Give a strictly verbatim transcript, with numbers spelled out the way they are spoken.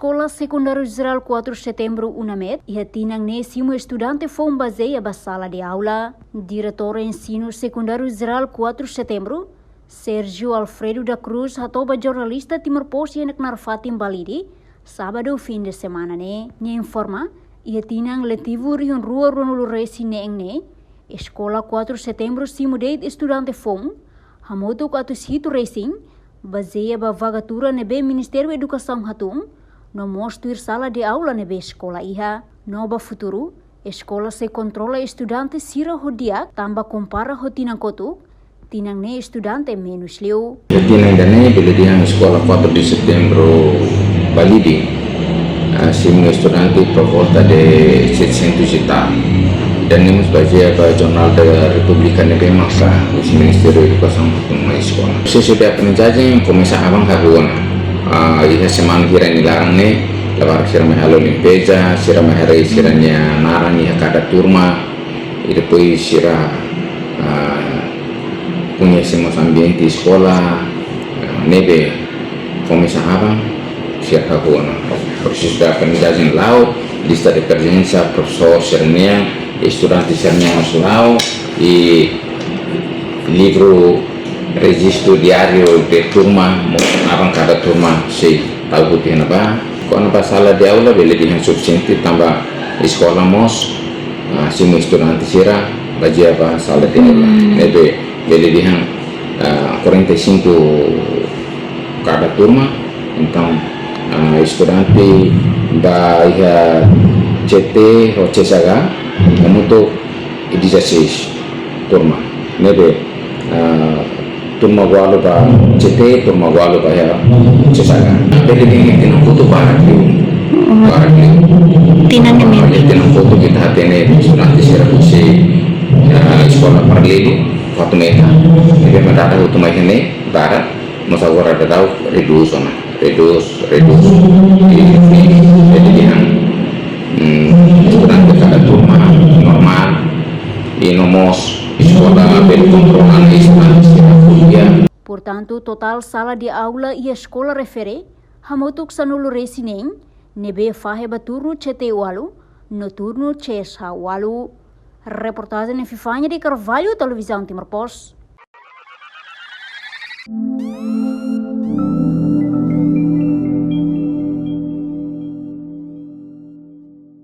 Eskola Sekundáriu Jerál quatro Setembru, UNAMET, iha tinan ne'e simu estudante foun bazeia ba sala de aula. Diretór Ensinu Sekundáriu Jerál quatro Setembru, Sérgio Alfredo da Cruz, hato'o ba jornalista Timor Post iha knaar fatin Balide, sábadu fin de semana ne'e. Nia informa, iha tinan letivu rihun rua ruanulu resin neen ne'e, Eskola quatro Setembru simu de'it estudante foun, hamutuk atus hitu resin, bazeia ba vaga tuur ne'ebé Ministériu Edukasaun hatún, no mós tuir sala de aula ne'ebé eskola iha. No ba futuru, eskola sei kontrola estudante sira ho di'ak, tanba kompara ho tinan kotuk, tinan ne'e estudante menus liu. Tinan ida-ne'e bele dehan Eskola quatro de Setembro Balide, ah, simu estudante por volta de setecentos e tal. Ida-ne'e mós bazeia ba Jornál da Repúblika ne'ebé maka husi Ministériu Edukasaun hatún mai eskola. Prosesu de aprendizajen komesa aban hahú ona. Ah, iha semana hirak nia laran ne'e, labarik sira mai halo limpeza, sira mai haree sira-nia naran iha kada turma, i depois sira, ah, koñese mós ambiente eskola, ah, ne'ebé komesa aban, sira hahú ona. Prosesu de aprendizajen la'o, lista de prezensa, profesór sira-nian, estudante sira-nian mós la'o, i livru rejistu diáriu de turma, mós aban kada turma sei tau buat iha ne'ebá. Kona-ba sala de aula, bele dehan sufisiente, tanba eskola mós, ah, simu estudante sira bazeia ba sala de aula. Hmm. Ne'ebé bele dehan, ah, quarenta e cinco kada turma. Entaun, ah, estudante ba iha C T ou C S H, hamutuk dezasseis turma. Ne'ebé, ah, turma ualu ba C T, turma ualu ba iha C S H. Bele dehan tinan kotuk barak liu. Barak liu. Tinan ne'e. Ah, tinan kotuk ita hatene estudante sira husi, ah, eskola paralelu, Fatumeta. Ne'ebé mak data hotu mai iha ne'e barak, mas agora daudaun redús ona. Redús, redús. I, i, jadi dehan, hmm, estudante kada turma normál, i no mós eskola bele kontrola ona estudante sira, ya. Portantu, totál sala de aula iha eskola refere hamutuk sanulu resin neen, ne'ebé fahe ba turnu C T ualu, no turnu C S H ualu. Reportajen Epifania de Carvalho, Televizaun Timor Post.